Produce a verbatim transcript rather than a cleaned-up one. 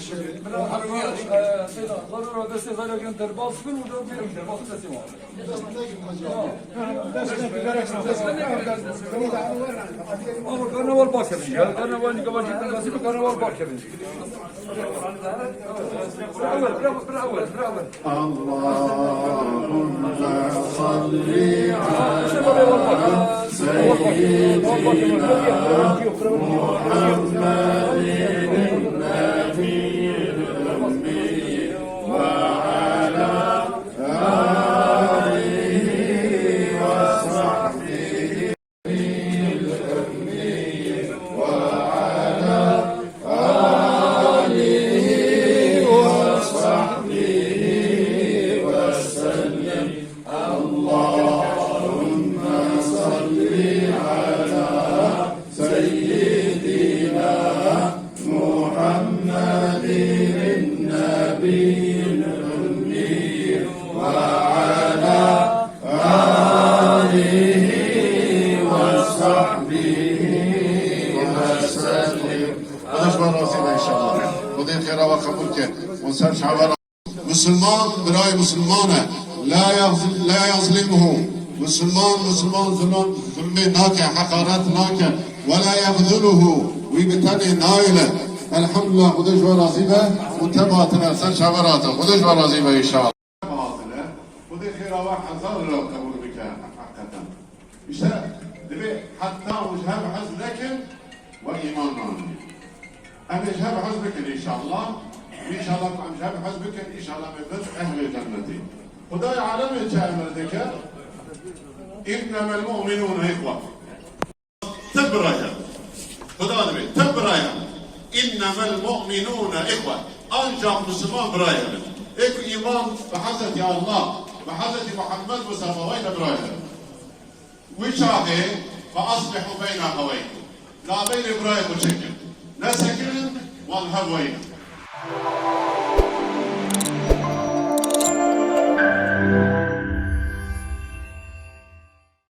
Bira, e, Seyda, zarura destê zareken derbas bin û dor bêrin derbas destê wan. Ama karnaval baş yapın ya. Karnaval ne kadar ciddi nasıl bir karnaval baş yapın. Bravo, bravo, bravo, bravo. اللهم صل على سيدنا محمد النبي الأمي وعلى آله وصحبه الأمي وعلى آله وصحبه وسلم. اللهم صل على سيدنا محمد النبي الأمي وعلى آله وصحبه وسلم. Xwedê ji we razî be înşallah. Xwedê xêra we qebûl ke. Hûn ser çavan. Musulman birayê musulman e. La yaz-, la yazlimuhu. Musulman, musulman zulm, zulmê nake, heqaret nake. Ve la yahzuluhu. Wî bi tenê nayêle. Elhamdulillah, Xwedê ji we razî be. Hûn teva hatine, ser çavan hatin. Xwedê ji we razî be înşallah. Hatine. Xwedê xêra we hezar re qebûl bike, heqîqeten. Îşte, divê heta hûn ji hev hez nekin, we îman nanî. Em ê ji hev hez bikin înşallah. Înşallah ku em ji hev hez bikin, înşallah em ê bin ehlê cennetê. Xwedayê alemê çi emir dike? Înnemel mu'minûne îxwe. Te biraya. Xuda dibê, te biraya. Înnemel mu'minûne îxwe. Ancak Müslüman biraya bin. Ê ku îman bi Hezretî Allah, bi Hezretî Muhammed Mustafa wayne biraya bin. Wî çaxê, fe aslihu beyne exeweykum. Nabeynê birayê xwe çekin. Nesekirin, wan hev weyne.